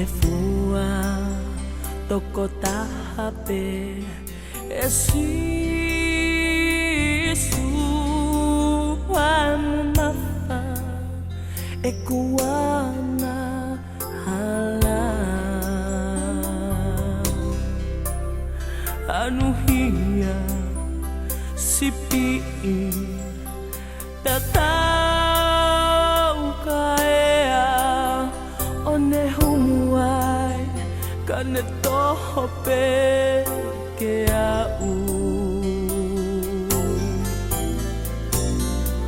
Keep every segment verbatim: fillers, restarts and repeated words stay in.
Fua tokotaha pē ʻe Sīsū ʻa e mafa ʻeku angahala. Anuhia sipi ʻi tatau kaea ʻo ne humu ai ka ne toho pē ke aʻu.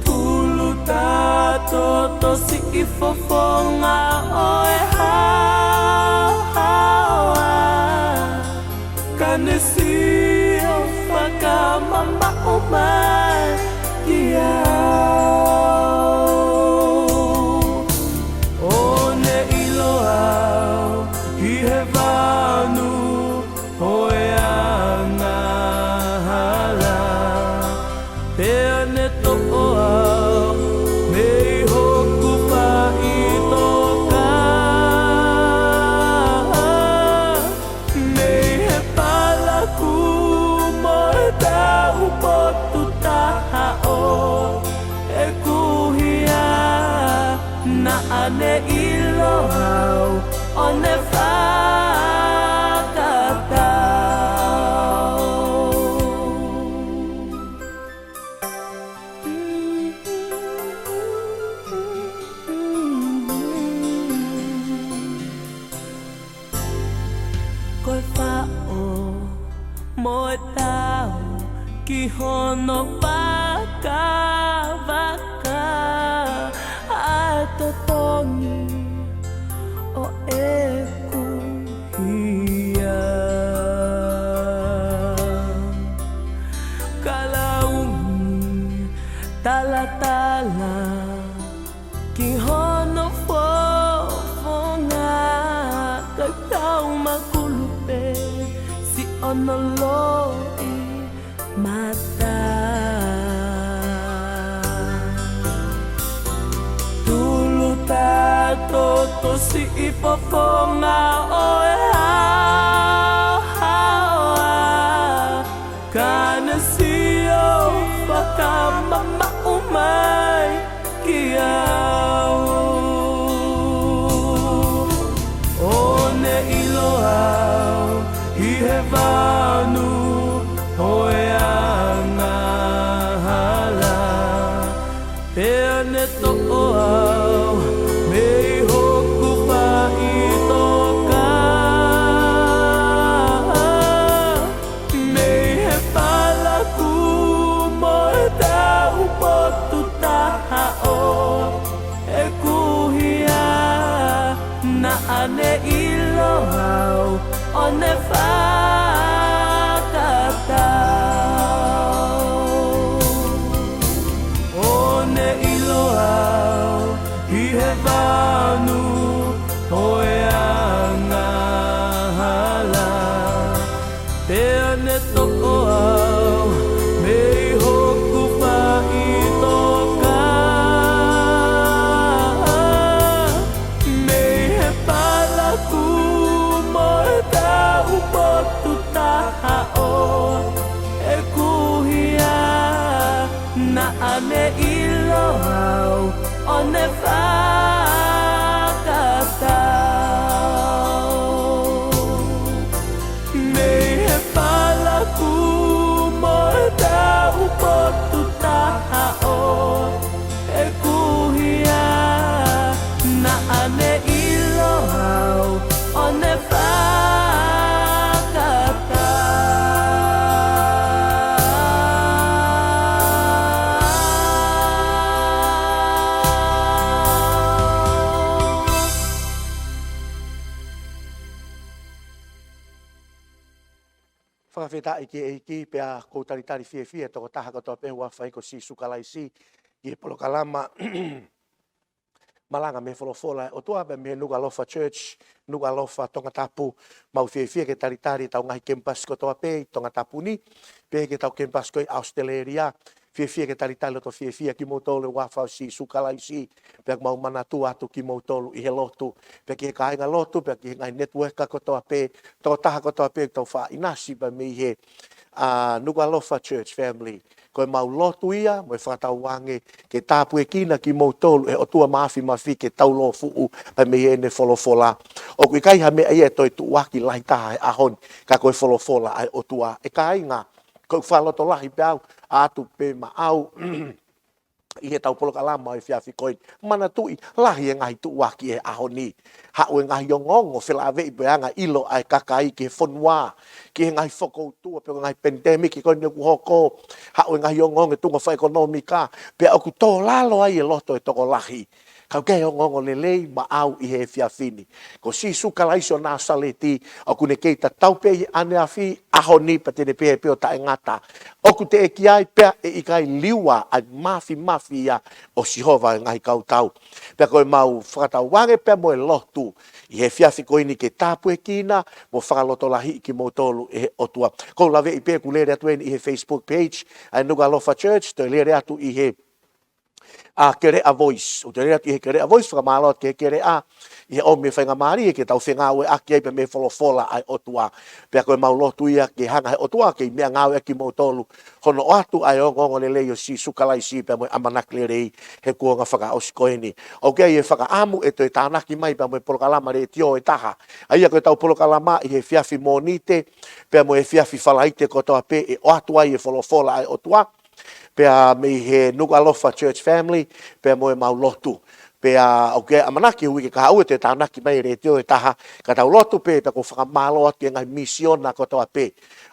Tulu tato to siʻi fofonga ʻo e haohaoa ka ne sio fakamamaʻu mai kiate au. ʻO ne ʻilo au ʻi he vanu ʻo e angahala. Pea ne toʻo au mei hoku faʻitoka, mei he palakū mo e taupotu taha ʻo ʻeku hia. Naʻa ne ʻilo au ʻo ne fakatau. Ko e faʻo mo e tau ki hono vakavaka ʻa e totongi ʻo ʻeku hia. Ka laungi talatala ki hono fofonga, ka tau makulu pē siʻono loʻimata. Tulu tato to siʻi fofonga ʻo e haohaoa ka ne sio fakamamaʻu mai kiate au. ʻO ne ʻilo au ʻi he vanu ʻo e angahala. Pea ne toʻo au mei hoku faʻitoka, mei he palakū mo e taupotu taha ʻo ʻeku hia. Naʻa ne ʻilo au ʻo ne fakatau. ʻO ne ʻilo au ʻi he vanu ʻo e angahala. Pea ne toʻo au mei hoku faʻitoka, mei he palakū mo e taupotu taha ʻo ʻeku hia. Naʻa ne ʻilo au ʻo ne fakatau. Mei he palakū mo e taupotu taha ʻo ʻeku hia. Naʻa ne ʻilo au ʻo ne fakatau. Fakafetaʻi ki he ʻEiki, pea ʻoku ou talitali fiefia e tokotaha kotoa pē ʻoku ʻafio ai ko Sīsū Kalaisi ki he polokalama Malanga mei he Folofola ʻa e ʻOtua pea mei he Nukuʻalofa Church, Nukuʻalofa, Tongatapu. Mau fiefia ke talitali ʻetau ngaahi kemipasi kotoa pē ʻi Tongatapu ni, pehē ki heʻetau kemipasi ko ē ʻi ʻAositelēlia, Fiefia ke talitali loto fiefia kimoutolu ʻi he huafa ʻo Sīsū Kalaisi, pea ʻoku mau manatua atu kimoutolu ʻi he lotu, pea ki he kāingalotu, pea ki he ngaahi network kotoa pē, tokotaha kotoa pē ʻoku tau faʻa ʻinasi pea mei he, ʻa, Nukuʻalofa Church Family. Ko ʻemau lotu ia, mo e fakatauange ke tāpuekina kimoutolu ʻe he ʻOtua Māfimafi ke tau lōfuʻu pea mei heʻene folofola. ʻOku ʻikai ha meʻa ia ʻe toe tuʻuaki lahi taha he ʻaho ni, ka ko e folofola ʻa e ʻOtua. ʻE kāinga, ko e fakalotolahi pē au, ʻatu pē maʻau ʻi heʻetau polokalama ʻo e efiafi ko eni. Manatuʻi, lahi e ngaahi tuʻuaki he ʻaho ni. Haʻu e ngaahi ongoongo felāveʻi pea anga ʻilo ʻa e kakai ki he fonua, ki he ngaahi fokoutua, pe ko e ngaahi pandemic ko eni ʻoku hoko. Haʻu e ngaahi ongoongo e tuʻunga fakaʻekonōmika, pea ʻoku tō lalo ai e loto e tokolahi. Ka ʻoku ʻi ai e ongoongo lelei maʻau ʻi he efiafi ni. Ko Sīsū Kalaisi ʻo Nāsaleti, ʻoku ne kei tatau pē ʻi he ʻaneafi, ʻaho ni, pea te ne pehē pē ʻo taʻengata. ʻOku teʻeki ai pea ʻe ʻikai liua ʻa e Māfimafi ia ʻo Sihova ʻo e ngaahi kautau. Pea ko ʻemau fakatauange pea mo e lotu ʻi he efiafi ko eni ke tāpuekina mo fakalotolahiʻi kimoutolu ʻe he ʻOtua. ʻOku ou laveʻi pē ʻoku lele atu eni ʻi he Facebook page ʻa e Nukuʻalofa Church, toe lele atu ʻi he ʻa Keleʻa Voice. ʻOku te lele atu ʻi he Keleʻa Voice, fakamālō atu ki he Keleʻa ʻi he ʻomi e faingamālie ke tau fengāueʻaki ai pea mei he folofola ʻa e ʻOtua. Pea ko ʻemau lotu ia ke hanga he ʻOtua ke meʻangāueʻaki kimoutolu, hono ʻoatu ʻa e ongoongo lelei ʻo Sīsū Kalaisi pea mo e ʻamanaki lelei he kuonga fakaʻosi ko eni. ʻOku ʻi ai e fakaʻamu ʻe toe tānaki mai pea mo e polokalama letiō ʻe taha, ʻa ia ko ʻetau polokalama ʻi he efiafi Mōnite pea mo e efiafi Falaite kotoa pē, ʻe ʻoatu ai e folofola ʻa e ʻOtua pea mei he Nukuʻalofa Church Family, pea mo ʻemau lotu. Pea ʻoku ʻi ai e ʻamanaki he uike kahaʻu ʻe toe tānaki mai e letiō ʻe taha, ka tau lotu pē, pea ʻoku ou fakamālō atu ki he ngaahi misiona kotoa pē.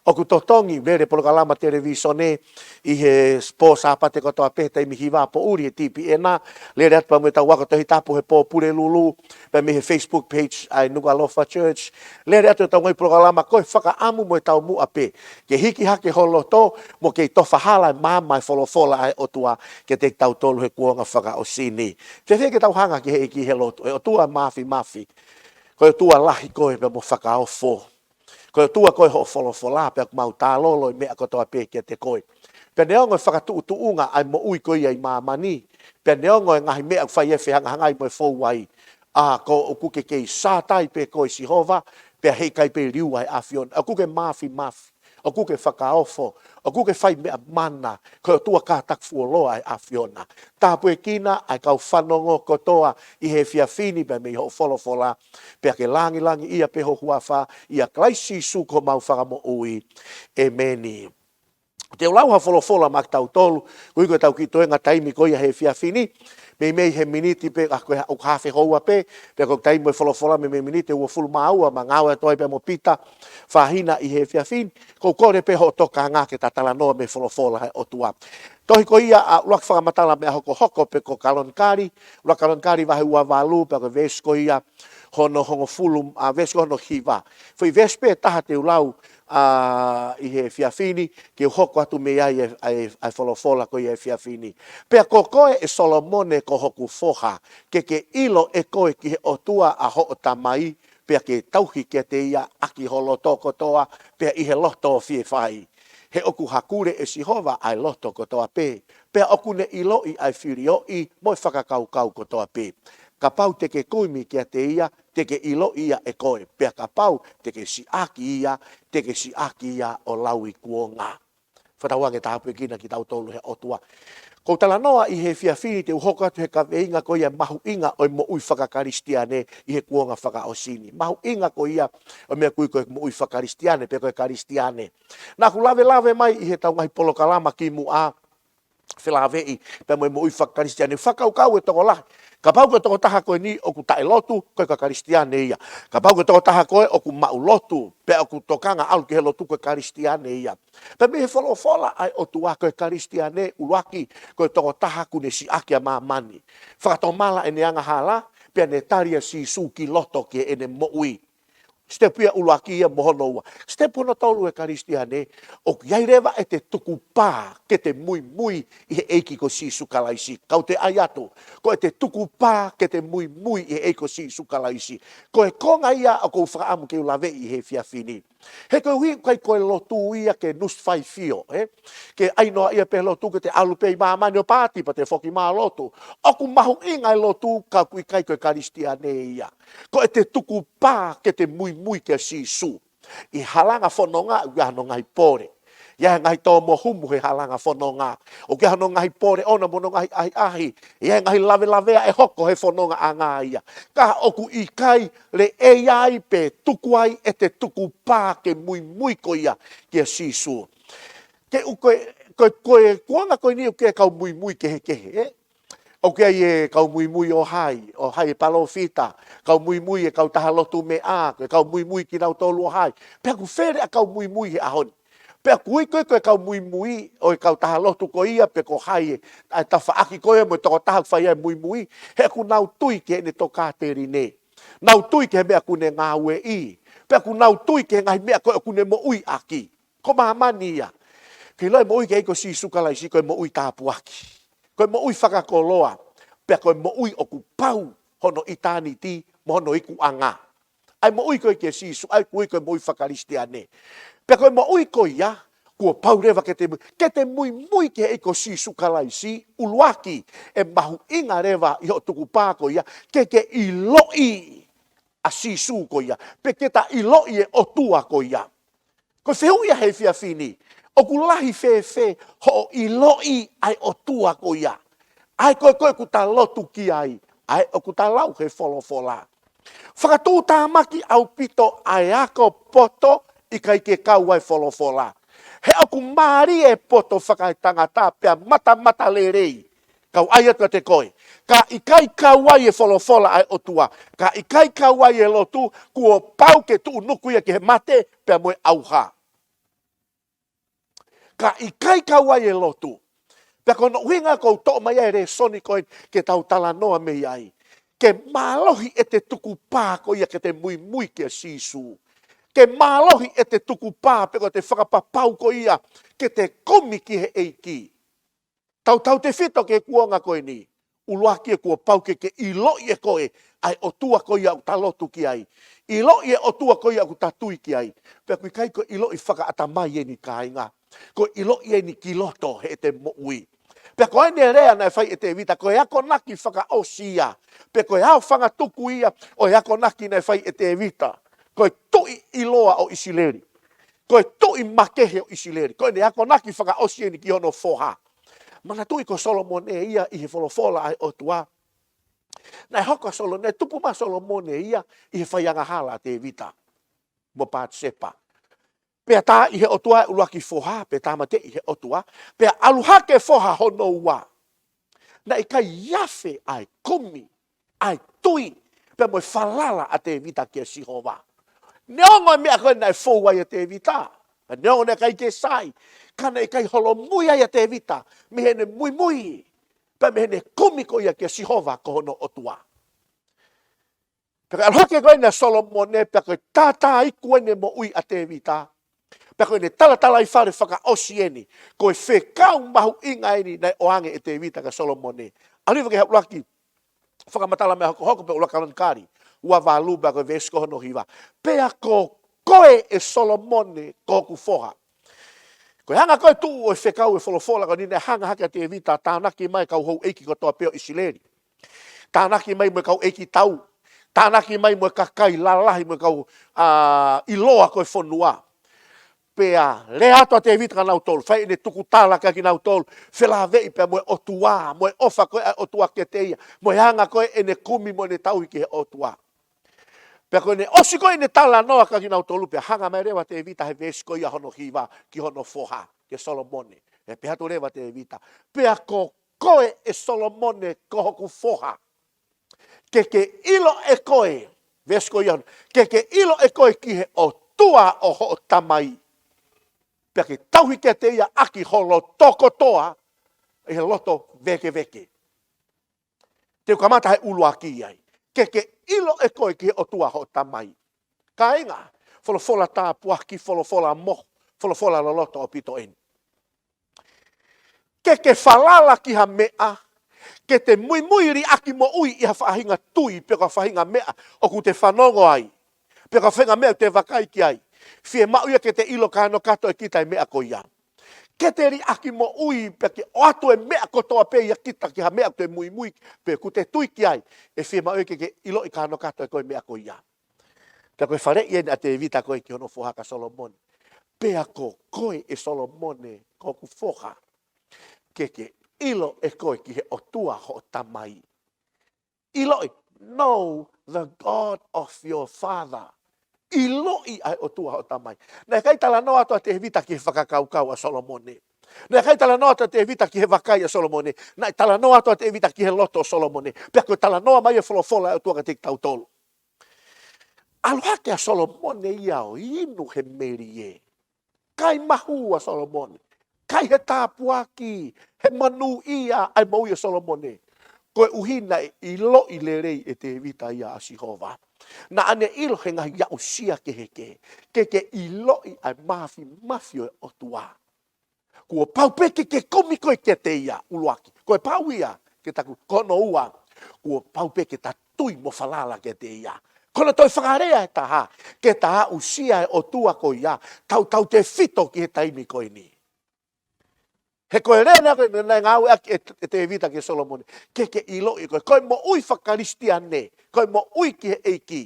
ʻOku totongi, lele polokalama televīsone ʻi he pō Sāpate kotoa pē, taimi hiva poʻuli he TPN, lele atu pea mo ʻetau ako Tohi Tapu he pō Pulelulu, pea mei he Facebook page ʻa e Nukuʻalofa Church. Lele atu ʻetau ngaahi polokalama ko e fakaʻamu mo e taumuʻa pē ke hiki hake ho loto mo kei tofa hala e maama e folofola ʻa e ʻOtua kiate kitautolu he kuonga fakaʻosi ni. Fiefia ke tau hanga ki he ʻEiki he lotu. ʻE ʻOtua Māfimafi, ko e ʻOtua lahi koe pea mo fakaofo. Ko e ʻOtua koe hoʻo folofola, pea ʻoku mau tālolo e meʻa kotoa pē kiate koe. Pea neongo e fakatuʻutuʻunga ʻa e moʻui ko ia ʻi māmani, pea neongo e ngaahi meʻa ʻoku fai e fehangahangai mo e fou ai, ʻa, ko ʻoku ke kei sātai pē koe Sihova, pea heʻikai pē liua e ʻAfiona. ʻOku ke māfimafi, ʻoku ke fakaofo, ʻoku ke fai meʻa mana, ko e ʻOtua kātaki fuoloa e ʻAfiona. Tāpuekina ʻa e kau fanongo kotoa ʻi he efiafi ni pea mei hoʻo folofola, pea ke langilangiʻia pē ho huafa, ʻia Kalaisi Sīsū ko homau Fakamoʻui. ʻEmeni. Te u lau ha folofola maʻa kitautolu, koeʻuhi ko ʻetau kiʻi toenga taimi ko ia he efiafi ni, meimei he miniti pē, ʻa, ko e ha-, ʻoku hafe houa pē, pea ko e taimi mo e folofola meimei miniti ʻe uofulu mā ua, ma ngāue atu ai pea mo Pita Fahina ʻi he efiafi ni, ʻoku ou kole pē hoʻo tokanga ke ta talanoa mei he folofola ʻa e ʻOtua. Tohi ko ia ʻa ʻUluaki Fakamatala Meʻa Hokohoko pe ko Kalonikali, ʻUluaki Kalonikali vahe ua valu, pea ko e veesi ko ia hono hongofulu, ʻa, veesi ko hono hiva. Foʻi veesi pē ʻe taha te u lau, ʻa, ʻi he efiafi ni, ke u hoko atu mei ai e, ʻa e, ʻa e folofola ko ia he efiafi ni. Pea ko koe ʻe Solomone ko hoku foha, ke ke ʻilo ʻe koe ki he ʻOtua ʻa hoʻo tamai, pea ke tauhi kiate ia ʻaki ho loto kotoa, pea ʻi he loto fiefia. He ʻoku hakule ʻe Sihova ʻa e loto kotoa pē, pea ʻoku ne ʻiloʻi ʻa e filioʻi mo e fakakaukau kotoa pē. Kapau te ke kumi kiate ia, te ke ʻiloʻi ia ʻe koe, pea kapau te ke siʻaki ia, te ke siʻaki ia ʻo lauikuonga. Fakatauange tāpuekina kitautolu he ʻOtua. ʻOku ou talanoa ʻi he efiafi ni te u hoko atu he kaveinga ko ia mahuʻinga ʻo e moʻui fakakalisitiane ʻi he kuonga fakaʻosi ni. Mahuʻinga ko ia ʻo e meʻa ʻoku ui ko e moʻui fakakalisitiane, pe ko e Kalisitiane. Naʻa ku lavelave mai ʻi heʻetau ngaahi polokalama kimuʻa, felāveʻi pea mo e moʻui fakakalisitiane, fakakaukau e tokolahi. Kapau ko e tokotaha ko eni ʻoku taʻelotu, ko e kau Kalisitiane ia. Kapau ko e tokotaha ko ē ʻoku maʻu lotu, pea ʻoku tokanga ʻalu ki he lotu, ko e Kalisitiane ia. Pea mei he folofola ʻa e ʻOtua, ko e Kalisitiane ʻuluaki ko e tokotaha ʻoku ne siʻaki ʻa māmani. Fakatomala ʻene angahala, pea ne tali ʻa Sīsū ki loto ki heʻene moʻui. Sitepu ia ʻuluaki ia mo hono ua. Sitepu hono tolu e Kalisitiane, ʻoku ʻi ai leva ʻete tukupā ke te muimui ʻi he ʻEiki ko Sīsū Kalaisi. Kau toe ʻai atu, ko ʻete tukupā ke te muimui ʻi he ʻEiki ko Sīsū Kalaisi. Ko e konga ia ʻoku ou fakaʻamu ke u laveʻi he efiafi ni. He koeʻuhi ʻoku ʻikai ko e lotu ia ke nusu faifio, ē? Ke ʻai noa ia pē lotu ke te ʻalu pē ʻi māmani ʻo pāti pea te foki mā lotu. ʻOku mahuʻinga e lotu ka ʻoku ʻikai ko e Kalisitiane ia. Ko ʻete tukupā ke te muimui kia Sīsū. ʻI he halanga fononga ʻoku ʻi ai hono ngaahi pole. ʻI ai e ngaahi tō mo humu he halanga fononga. ʻOku ʻi ai hono ngaahi pole ʻona mo hono ngaahi ʻahiʻahi. ʻI ai e ngaahi lavelavea ʻe hoko he fonongaʻanga ia. Ka ʻoku ʻikai lelei ai pe tuku ai ʻete tukupā ke muimui ko ia kia Sīsū. Ke u ko e, ko e, ko e kuonga ko eni ʻoku ʻi ai e kau muimui kehekehe, ē? ʻOku ʻi ai e kau muimui ʻo hai, ʻo hai e palōfita, kau muimui e kautaha lotu meʻa, ko e kau muimui kinautolu ʻo hai. Pea ʻoku fele ʻa e kau muimui he ʻaho ni. Pea ʻoku ʻikai ko e, ko e kau muimui ʻo e kautaha lotu ko ia, pe ko hai e, ʻa e tafaʻaki ko ia mo e tokotaha ʻoku fai ai e muimui, he ʻoku nau tui ki heʻene tokāteline. Nau tui ki he meʻa ʻoku ne ngāueʻi. Pea ʻoku nau tui ki he ngaahi meʻa ko ē ʻoku ne moʻui ʻaki. Ko māmani ia. Ke ʻilo e moʻui ʻoku ʻikai ko Sīsū Kalaisi, ko e moʻui tāpuaki. Ko e moʻui fakakoloa. Pea ko e moʻui ʻoku pau hono ʻitāniti mo hono ikuʻanga. ʻA e moʻui ko ē kia Sīsū, ʻa ia ʻoku ui ko e moʻui faka-Kalisitiane. Pea ko e moʻui ko ia, kuo pau leva ke te mui, ke te muimui ki he ʻEiki ko Sīsū Kalaisi, ʻuluaki, ʻe mahuʻinga leva ʻi hoʻo tukupā ko ia, ke ke ʻiloʻi ʻa Sīsū ko ia, pe ke ta ʻiloʻi e ʻOtua ko ia. Ko e fehuʻi ia he efiafi ni, ʻoku lahi fēfē hoʻo ʻiloʻi ʻa e ʻOtua ko ia? ʻA ē ko ē ʻoku ta lotu ki ai, ʻa ē ʻoku ta lau he folofola. Fakatuʻutāmaki ʻaupito ʻa e ako poto ʻikai ke kau ai e folofola. He ʻoku mālie e poto fakaetangata pea matamatalelei. Kau ʻai atu kiate koe. Ka ʻikai kau ai e folofola ʻa e ʻOtua. Ka ʻikai kau ai e lotu, kuo pau ke tuʻunuku ia ki he mate pea mo e ʻauha. Ka ʻikai kau ai e lotu. Pea ko hono ʻuhinga ʻoku ou toʻo mai ai e lēsoni ko ē ke tau talanoa mei ai. Ke mālohi ʻete tukupā ko ia ke te muimui kia Sīsū. Ke mālohi ʻete tukupā pe ko ʻete fakapapau ko ia ke te kumi ki he ʻEiki. Tautautefito ki he kuonga ko eni. ʻUluaki ʻoku pau ke ke ʻiloʻi ʻe koe ʻa e ʻOtua ko ia ʻoku ta lotu ki ai. ʻIloʻi e ʻOtua ko ia ʻoku ta tui ki ai. Pea ʻoku ʻikai ko e ʻiloʻi fakaʻatamai eni kāinga. Ko e ʻiloʻi eni ki loto heʻete moʻui. Pea ko ʻene lea naʻe fai ʻe Tēvita, ko e akonaki fakaʻosi ia. Pea ko e aofangatuku ia ʻo e akonaki naʻe fai ʻe Tēvita. Ko e tuʻi ʻiloa ʻo ʻIsileli. Ko e tuʻi makehe ʻo ʻIsileli. Ko ʻene akonaki fakaʻosi eni ki hono foha. Manatuʻi ko Solomone ia ʻi he folofola ʻa e ʻOtua. Naʻe hoko ʻa Solomone, naʻe tupu mai ʻa Solomone ia ʻi he fai angahala ʻa Tēvita mo Patisepa. Pea tā ʻi he ʻOtua e ʻuluaki foha, pea tāmateʻi ʻe he ʻOtua, pea ʻalu hake e foha hono ua. Naʻe ʻikai afe ʻa e kumi, ʻa e tui, pea mo e falala ʻa Tēvita kia Sihova. Neongo e meʻa ko ē naʻe fou ai ʻa Tēvita, neongo naʻe ʻikai ke sai, ka naʻe ʻikai holomui ai ʻa Tēvita, mei heʻene muimui, pea mei heʻene kumi ko ia kia Sihova ko hono ʻOtua. Pea ko e ʻalu hake ko eni ʻa Solomone, pea ko e tātā iku eni e moʻui ʻa Tēvita. Pea ko ʻene talatalaifale fakaʻosi eni, ko e fekau mahuʻinga eni naʻe ʻoange ʻe Tēvita kia Solomone. ʻAlu hifo ki he ʻuluaki fakamatala meʻa hokohoko pea ʻUluaki Kalonikali ua valu pea ko e veesi ko hono hiva. Pea ko koe ʻe Solomone ko hoku foha. Ko e anga ko ē tuʻu ʻo e fekau e folofola ko eni naʻe hanga hake ʻa Tēvita, tānaki mai e kau houʻeiki kotoa pē ʻo ʻIsileli. Tānaki mai mo e kau ʻeikitau. Tānaki mai mo e kakai lalahi mo e kau, ā, ʻiloa ko e fonua. Pea lea atu ʻa Tēvita kia nautolu, fai ʻene tukutala kia kinautolu, felāveʻi pea mo e ʻOtua, mo e ʻofa ko ē ʻa e ʻOtua kiate ia, mo e anga ko ē ʻene kumi mo ʻene tauhi ki he ʻOtua. Pea ko ʻene ʻosi ko ē ʻene talanoa kia kinautolu pea hanga mai leva ʻa Tēvita he veesi ko ia hono hiva ki hono foha, kia Solomone. Pea pehē atu leva ʻa Tēvita, pea ko koe ʻe Solomone ko hoku foha. Ke ke ʻilo ʻe koe, veesi ko ia hono, ke ke ʻilo ʻe koe ki he ʻOtua ʻo hoʻo tamai. Pea ke tauhi kiate ia ʻaki ho loto kotoa, ʻi he loto vēkeveke. Te u kamata he ʻuluaki ai. Ke ke ʻilo ʻe koe ki he ʻOtua hoʻo tamai. Kāinga, folofola tāpuaki, folofola mohu, folofola loloto ʻaupito eni. Ke ke falala ki ha meʻa, ke te muimui liʻaki moʻui ʻi ha faʻahinga tui, pe ko ha faʻahinga meʻa ʻoku te fanongo ai, pe ko ha faʻahinga meʻa ʻoku te vakai ki ai. Fiemaʻu ia ke te ʻilo kānokato ʻe kita e meʻa ko ia. Ke te liʻaki moʻui pea ke ʻoatu e meʻa kotoa pē ia kita ki ha meʻa ʻoku te muimui pe ʻoku te tui ki ai. ʻE fiemaʻu ia ke ke ʻiloʻi kānokato ʻe koe e meʻa ko ia. Pea ko e faleʻi eni ʻa Tēvita ko ē ki hono foha ko Solomone. Pea ko koe ʻe Solomone ko hoku foha, ke ke ʻilo ʻe koe ki he ʻOtua hoʻo tamai. ʻIloʻi, know the God of your father. ʻIloʻi ʻa e ʻOtua hoʻo tamai. Naʻe ʻikai talanoa atu ʻa Tēvita ki he fakakaukau ʻa Solomone. Naʻe ʻikai talanoa atu ʻa Tēvita ki he vakai ʻa Solomone. Naʻe talanoa atu ʻa Tēvita ki he loto ʻo Solomone. Pea ko e talanoa mai e folofola ʻa e ʻOtua kiate kitautolu. ʻAlu hake ʻa Solomone ia ʻo inu he melie. Kai mahu ʻa Solomone. Kai he tāpuaki, he manuʻia ʻa e moʻui ʻa Solomone. Koeʻuhi naʻe ʻiloʻi lelei ʻe Tēvita ia ʻa Sihova. Naʻa ne ʻilo he ngaahi aʻusia kehekehe. Ke ke ʻiloʻi ʻa e mafimafi ʻo e ʻOtua. Kuo pau pē ke ke kumi koe kiate ia, ʻuluaki. Ko e pau ia, ke taku, ko hono ua. Kuo pau pē ke ta tui mo falala kiate ia. Ko hono toe fakalea ʻe taha, ke ta aʻusia e ʻOtua ko ia, tautautefito ki he taimi ko eni. He ko e lea naʻe, naʻe ngāueʻaki ʻe, ʻe Tēvita kia Solomone. Ke ke ʻiloʻi koe, ko e moʻui fakakalisitiane, ko e moʻui ki he ʻEiki.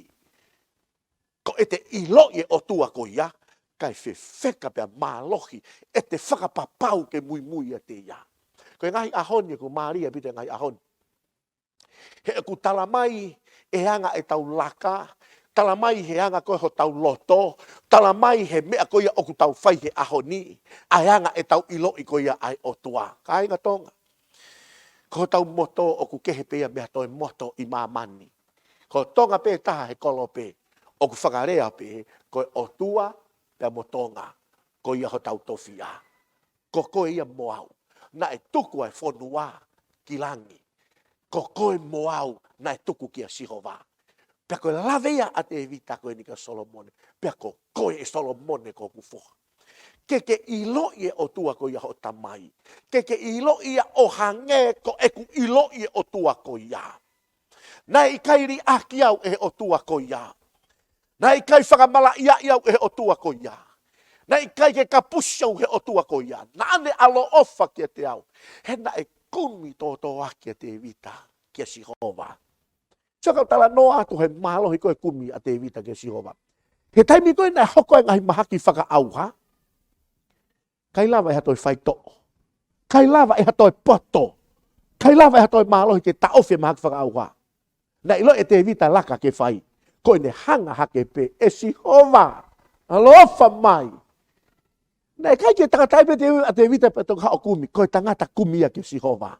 Ko ʻete ʻiloʻi e ʻOtua ko ia, kae fefeka pea mālohi ʻete fakapapau ke muimui ʻiate ia. Ko e ngaahi ʻaho ni ʻoku mālie ʻaupito e ngaahi ʻaho ni. He ʻoku tala mai e anga ʻetau laka, tala mai he anga ko ē hotau loto, tala mai he meʻa ko ia ʻoku tau fai he ʻaho ni, ʻa e anga ʻetau ʻiloʻi ko ia ʻa e ʻOtua. Kāinga Tonga, ko hotau moto ʻoku kehe pē ia mei ha toe moto ʻi māmani. Ko Tonga pē taha he kolope, ʻoku fakalea pē, ko e ʻOtua pea mo Tonga, ko ia hotau tofiʻa. Ko koe ia mo au, naʻe tuku ʻa e fonua ki langi. Ko koe mo au, naʻe tuku kia Sihova. Pea ko e lave ia ʻa Tēvita ko eni kia Solomone. Pea ko koe ʻe Solomone ko hoku foha, ke ke ʻiloʻi e ʻOtua ko ia hoʻo tamai. Ke ke ʻiloʻi ia ʻo hangē ko ʻeku ʻiloʻi e ʻOtua ko ia. Naʻe ʻikai liʻaki au ʻe he ʻOtua ko ia. Naʻe ʻikai fakamalaʻiaʻi au ʻe he ʻOtua ko ia. Naʻe ʻikai ke kapusi au he ʻOtua ko ia. Naʻa ne ʻaloʻofa kiate au. He naʻe kumi tōtōaki ʻa Tēvita kia Sihova. Sio ka u talanoa atu he mālohi ko ē kumi ʻa Tēvita kia Sihova. He taimi ko ē naʻe hoko ai e ngaahi mahaki fakaʻauha, ʻikai lava ʻe ha toe faitoʻo, ʻikai lava ʻe ha toe poto, ʻikai lava ʻe ha toe mālohi ke taʻofi e mahaki fakaʻauha. Naʻe ʻiloʻi ʻe Tēvita e laka ke fai, ko ʻene hanga hake pē, ʻe Sihova, ʻaloʻofa mai. Naʻe ʻikai ke tangata ia pē Tēvi-, ʻa Tēvita pē toki haʻu ʻo kumi, ko e tangata kumi ia kia Sihova.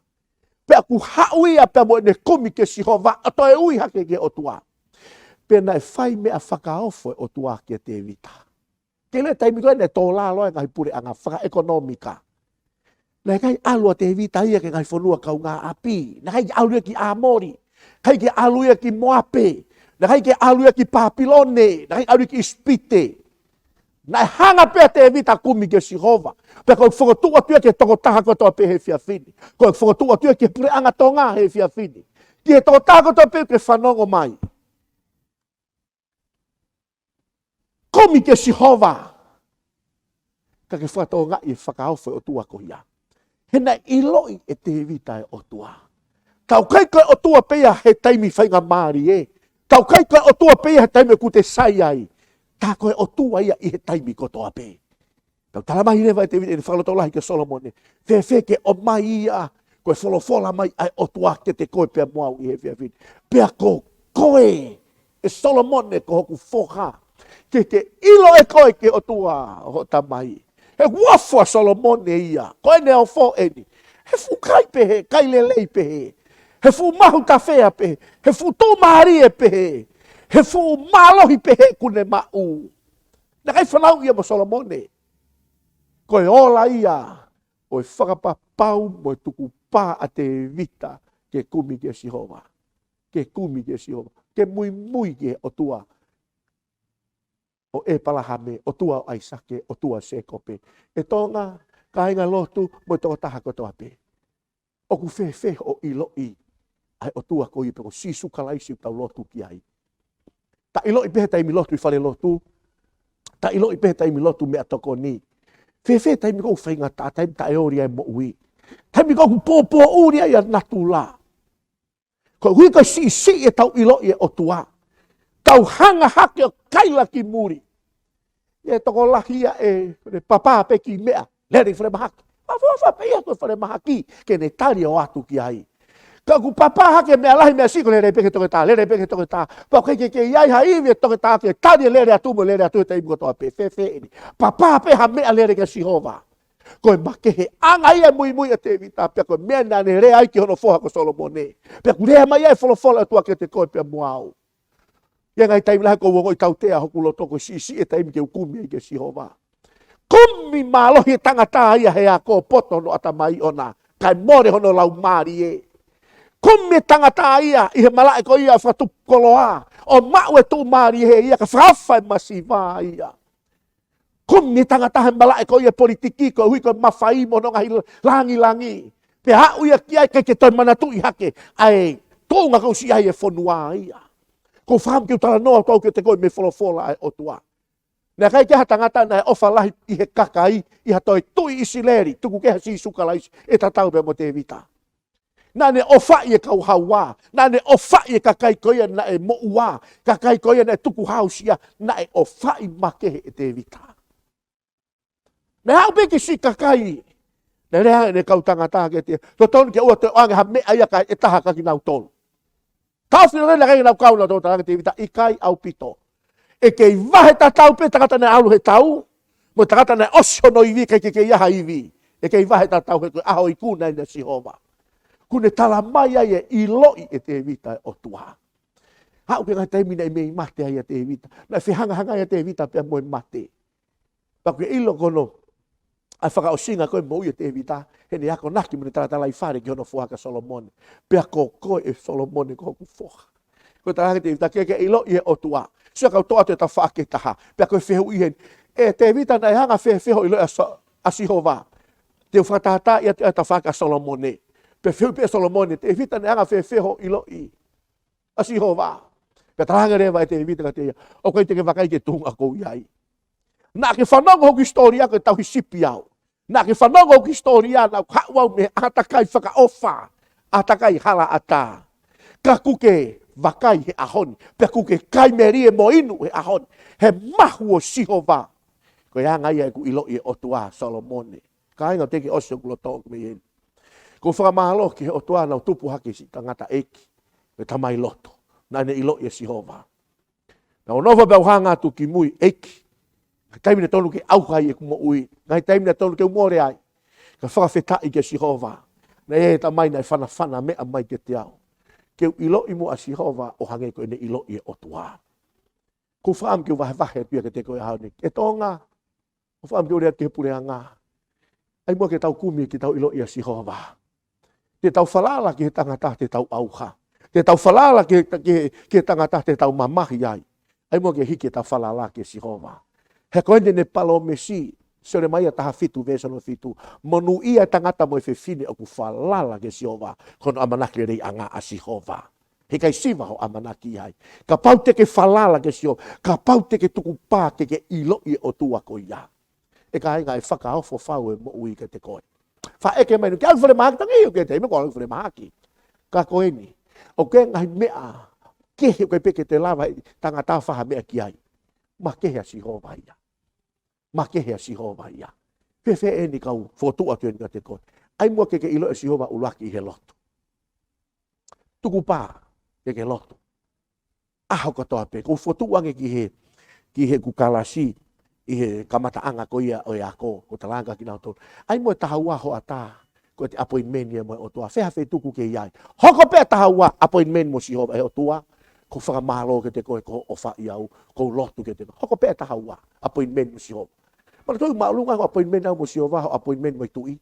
Pea ʻoku haʻu ia pea mo ʻene kumi kia Sihova, ʻo toe ui hake ki he ʻOtua. Pea naʻe fai meʻa fakaofo e ʻOtua kia Tēvita. Ke ʻilo e taimi ko ē naʻe tō lalo ai e ngaahi puleʻanga fakaʻekonōmika. Naʻe ʻikai ʻalu ʻa Tēvita ia ki he ngaahi fonua kaungāʻapi. Naʻe ʻikai ʻalu ia ki ʻĀmoli. Naʻe ʻikai ke ʻalu ia ki Moape. Naʻe ʻikai ke ʻalu ia ki Pāpilone. Naʻe ʻikai ʻalu ia ki ʻIsipite. Naʻe hanga pē ʻa Tēvita ʻo kumi kia Sihova. Pea ko e fokotuʻu atu ia ki he tokotaha kotoa pē he efiafi ni. Ko e fokotuʻu atu ia ki he puleʻanga Tonga he efiafi ni. Ki he tokotaha kotoa pē ʻoku ke fanongo mai. Kumi kia Sihova. Ka ke fakatokangaʻi e fakaofo e ʻOtua ko ia. He naʻe ʻiloʻi ʻe Tēvita e ʻOtua. Ka ʻoku ʻikai ko e ʻOtua pē ia he taimi faingamālie. Ka ʻoku ʻikai ko e ʻOtua pē ia he taimi ʻoku te sai ai. Ka ko e ʻOtua ia ʻi he taimi kotoa pē. Pea ʻoku tala mai leva ʻe Tēvita ʻi heʻene fakalotolahi kia Solomone. Fēfē ke ʻomai ia, ko e folofola mai ʻa e ʻOtua kiate koe pea mo au ʻi he efiafi ni. Pea ko koe, ʻe Solomone ko hoku foha, ke ke ʻilo ʻe koe ki he ʻOtua hoʻo tamai. He ʻoku ofo ʻa Solomone ia, ko ʻene ofo eni. He fuʻu kai pehē, kai lelei pehē. He fuʻu mahu tafea pehē. He fuʻu tuʻumālie pehē. He fuʻu mālohi pehē ʻoku ne maʻu. Naʻe ʻikai fanauʻi ia mo Solomone. Ko e ola ia ʻo e fakapapau mo e tukupā ʻa Tēvita ke kumi kia Sihova. Ke kumi kia Sihova. Ke muimui ki he ʻOtua ʻo ʻĒpalahame, ʻOtua ʻo ʻAisake, ʻOtua ʻo Sēkope. ʻE Tonga, kāinga lotu, mo e tokotaha kotoa pē. ʻOku fēfē hoʻo ʻiloʻi ʻa e ʻOtua ko ia pe ko Sīsū Kalaisi ʻoku tau lotu ki ai? Ta ʻiloʻi pē he taimi lotu ʻi fale lotu, Ta ʻiloʻi pē he taimi lotu meʻatokoni. Fēfē taimi ʻoku faingataʻa, taimi taʻeoli ai e moʻui. Taimi ʻoku pōpōʻuli ai ʻa natula. Koeʻuhi ko e siʻisiʻi ʻetau ʻiloʻi e ʻOtua. Tau hanga hake ʻo kaila ki muli. ʻE tokolahi ia ʻe, ne papā pē ki meʻa, lele ki falemahaki. Fakaʻofoʻofa pē ia ko e falemahaki, ke ne tali ʻo ʻatu ki ai. Ka ʻoku papā hake meʻa lahi meʻa siʻi ko e lele pē ki he toketā, lele pē ki he toketā. Pea ʻoku ʻikai ke, ke ʻi ai ha ivi e toketā ke tali e lele atu mo e lele atu he taimi kotoa pē, fēfē eni. Papā pē ha meʻa, lele kia Sihova. Ko e makeheʻanga ia e muimui ʻa Tēvita, pea ko e meʻa naʻa ne lea ai ki hono foha ko Solomone. Pea ʻoku lea mai ai e folofola ʻa e ʻOtua kiate koe pea mo au. ʻI he ngaahi taimi lahi ʻoku ou ongoʻi tautea hoku loto, ko e siʻisiʻi e taimi ke u kumi ai kia Sihova. Kumi mālohi e tangata ia he ako poto hono ʻatamai ʻona, kae mole hono laumālie. Kumi e tangata ia ʻi he malaʻe ko ia fakatupu koloa, ʻo maʻu e tuʻumālie ia ka fakaʻofa e masiva ia. Kumi e tangata he malaʻe ko ia politiki, koeʻuhi ko e mafai mo hono ngaahi langilangi. Pea aʻu ia ki ai ʻikai ke toe manatuʻi hake ʻa e tuʻunga ʻoku ʻosi ʻi ai e fonua ia. ʻOku ou fakaʻamu ke u talanoa atu au kiate koe mei he folofola ʻa e ʻOtua. Naʻe ʻikai ke ʻi ai ha tangata naʻe ʻofa lahi ʻi he kakai, ʻi ha toetuʻi ʻIsileli, tuku kehe ʻa Sīsū Kalaisi, ʻe tatau pē mo Tēvita. Naʻa ne ʻofaʻi e kau hauā, naʻa ne ʻofaʻi e kakai ko ia naʻe moʻua, kakai ko ia naʻe tukuhausia, naʻe ʻofaʻi makehe ʻe Tēvita. Naʻe aʻu pē ki he siʻi kakai, naʻe lea ange ʻene kau tangata kiate ia, totonu ke ʻoua toe ʻoange ha meʻa ia kae ʻe taha kia kinautolu. Taʻofi lelei naʻe ʻikai ke nau kau nautolu, talaange ʻe Tēvita, ʻikai ʻaupito. ʻE kei vahe tatau pē tangata naʻe ʻalu he tau, mo e tangata naʻe ʻosi hono ivi, ʻikai ke kei ʻi ai ha ivi. ʻE kei vahe tatau he ko e ʻaho ikuna eni ʻa Sihova. Kuo ne tala mai ai e ʻiloʻi ʻe Tēvita e ʻOtua. Aʻu ki he ngaahi taimi naʻe mei mate ai ʻa Tēvita. Naʻe fehangahangai ʻa Tēvita pea mo e mate. Pea ʻoku ke ʻilo ko hono, ʻa e fakaʻosinga ko ē moʻui ʻa Tēvita, heʻene akonaki mo ʻene talatalaifale ki hono foha ko Solomone. Pea ko koe ʻe Solomone ko hoku foha. Ko e talaange ʻe Tēvita ke ke ʻiloʻi e ʻOtua. Sio, kau toʻo atu e tafaʻaki ʻe taha. Pea ko e fehuʻi heni. ʻE Tēvita, naʻe anga fēfē hoʻo ʻiloʻi ʻa So-, ʻa Sihova? Te u fakatātā atu e tafaʻaki ʻa Solomone. Pea fehuʻi pē ʻe Solomone, Tēvita, naʻe anga fēfē hoʻo ʻiloʻi ʻa Sihova? Pea talaange leva ʻe Tēvita kiate ia, ʻoku ʻikai te ke vakai ki he tuʻunga ʻoku ou ʻi ai. Naʻa ke fanongo hoku hisitōlia ko e tauhi sipi au. Naʻa ke fanongo hoku hisitōlia naʻa ku haʻu au mei he ʻātakai fakaʻofa, ʻātakai halaʻatā. Ka kuo ke vakai he ʻaho ni, pea kuo ke kai melie mo inu he ʻaho ni he mahu ʻo Sihova. Ko e anga ia ʻeku ʻiloʻi e ʻOtua, Solomone. Kāinga, teʻeki ʻosi hoku loto ʻoku mei heni. ʻOku ou fakamālō ki he ʻOtua naʻa ku tupu hake siʻi tangataʻeiki, ko e tamai lotu, naʻa ne ʻiloʻi ʻa Sihova. Naʻa ku nofo pea u hanga atu ki mui, ʻEiki, ngaahi taimi naʻe tonu ke ʻauha ai ʻeku moʻui, ngaahi taimi naʻe tonu ke u mole ai, ka fakafetaʻi kia Sihova. Naʻe ʻi ai e tamai naʻe fanafana meʻa mai kiate au ke u ʻiloʻi muʻa ʻa Sihova ʻo hangē ko ʻene ʻiloʻi e ʻOtua. ʻOku ou fakaʻamu ke u vahevahe atu ia kiate koe he ʻaho ni. ʻE Tonga, ʻoku ou fakaʻamu ke u lea ki he puleʻanga. ʻAi muʻa ke tau kumi ke tau ʻiloʻi ʻa Sihova. Te tau falala ki he tangata te tau ʻauha. Te tau falala ki he, ki he, ki he tangata te tau mamahi ai. ʻAi muʻa ke hiki ʻetau falala kia Sihova. He ko ʻene palōmesi, Selemaia taha fitu veesi hono fitu. Monūʻia e tangata mo e fefine ʻoku falala kia Sihova, ko hono ʻamanaki leleiʻanga ʻa Sihova. He ʻikai siva hoʻo ʻamanaki ai. Kapau te ke falala kia Sihova, kapau te ke tukupā ke ke ʻiloʻi e ʻOtua ko ia, ʻe kāinga, ʻe fakaofo fau e moʻui kiate koe. Faʻa ʻeke mai eni, ke ʻalu ki falemahaki? Tangi ʻo ke te, me ko ʻalu ki falemahaki. Ka ko eni, ʻoku ʻi ai e ngaahi meʻa kehe ʻoku ʻikai pē ke te lava ʻe he tangata ʻo fai ha meʻa ki ai. Makehe ʻa Sihova ia. Makehe ʻa Sihova ia. Fēfē eni, kau fokotuʻu atu eni kiate koe. ʻAi muʻa ke ke ʻiloʻi ʻa Sihova ʻuluaki ʻi he lotu. Tukupā ke ke lotu ʻaho kotoa pē. ʻOku ou fokotuʻu ange ki he, ki heʻeku kalasi ʻi he kamataʻanga ko ia ʻo e ako, ʻoku ou talaange kia kinautolu, ʻai muʻa e taha ua hoʻatā ko ʻete appointment ia mo e ʻOtua. Fē ha feituʻu ʻoku ke ʻi ai, hoko pē e taha ua appointment mo Sihova, ʻe ʻOtua, ʻoku ou fakamālō kiate koe, ʻoku ke ʻofaʻi au, ʻoku ou lotu kiate koe. Hoko pē e taha ua appointment mo Sihova. Manatuʻi, māʻolunga hoʻo appointment ʻaʻau mo Sihova, hoʻo appointment mo e tuʻi.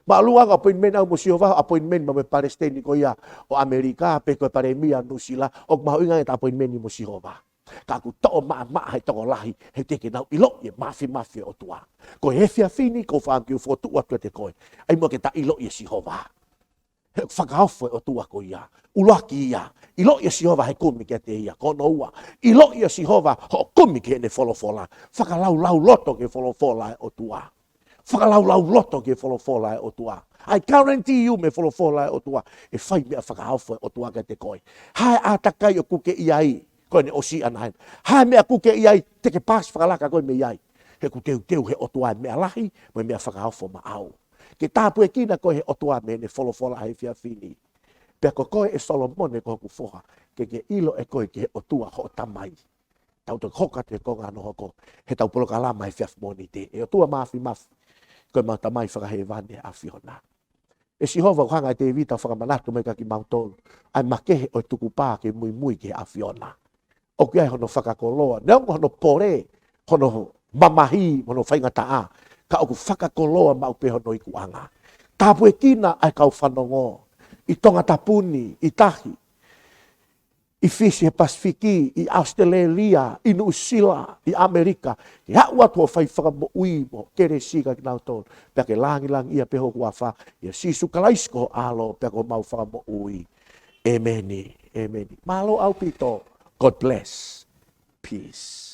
Māʻolunga hoʻo appointment ʻaʻau mo Sihova, hoʻo appointment mo e palesiteni ko ia ʻo ʻAmelika, pe ko e palēmia ʻo Nuʻusila, ʻoku mahuʻinga ange ʻeta appointment mo Sihova. Ka ʻoku toʻo maʻamaʻa ʻe he tokolahi he teʻeki ke nau ʻiloʻi e māfimafi ʻo e ʻOtua. Ko e efiafi ni, ʻoku ou fakaʻamu ke u fokotuʻu atu kiate koe, ʻai muʻa ke ta ʻiloʻi ʻa Sihova. He ʻoku fakaofo e ʻOtua ko ia. ʻUluaki ia, ʻiloʻi ʻa Sihova he kumi kiate ia. Ko hono ua, ʻiloʻi ʻa Sihova hoʻo kumi ki heʻene folofola. Fakalaulauloto ki he folofola ʻa e ʻOtua. Fakalaulauloto ki he folofola ʻa e ʻOtua. I guarantee you mei he folofola ʻa e ʻOtua, ʻe fai meʻa fakaofo ʻa e ʻOtua kiate koe. Hā e ʻātakai ʻoku ke ʻi ai, ko ʻene ʻosi ʻana hena. Hā e meʻa ʻoku ke ʻi ai, te ke paasi fakalaka koe mei ai. He ʻoku teuteu he ʻOtua e meʻa lahi mo e meʻa fakaofo maʻau. Ke tāpuekina koe he ʻOtua mei heʻene folofola he efiafi ni. Pea ko koe ʻe Solomone ko hoku foha, ke ke ʻilo ʻe koe ki he ʻOtua hoʻo tamai. Tau toki hoko atu he konga hono hoko heʻetau polokalama he efiafi Mōnite. ʻE ʻOtua Māfimafi, ko ʻemau Tamai Fakahēvani, ʻa e ʻAfiona. ʻE Sihova, ʻoku hanga ʻe Tēvita ʻo fakamanatu mai kiate kimautolu ʻa e makehe ʻo e tukupā ke muimui ki he ʻAfiona. ʻOku ʻi ai hono fakakoloa, neongo hono pole, hono mamahi, hono faingataʻa, ka ʻoku fakakoloa maʻu pē hono ikuʻanga. Tāpuekina ʻa e kau fanongo ʻi Tongatapu ni, ʻi tahi, ʻi Fisi, he Pasifiki, ʻi ʻAositelēlia, ʻi Nuʻusila, ʻi ʻAmelika, ke aʻu atu ʻo fai fakamoʻui mo kelesi kiate kinautolu. Pea ke langilangiʻia pē ho huafa, ʻia Sīsū Kalaisi ko ho ʻAlo, pea ko homau Fakamoʻui. ʻĒmeni. ʻĒmeni. Mālō ʻaupito. God bless. Peace.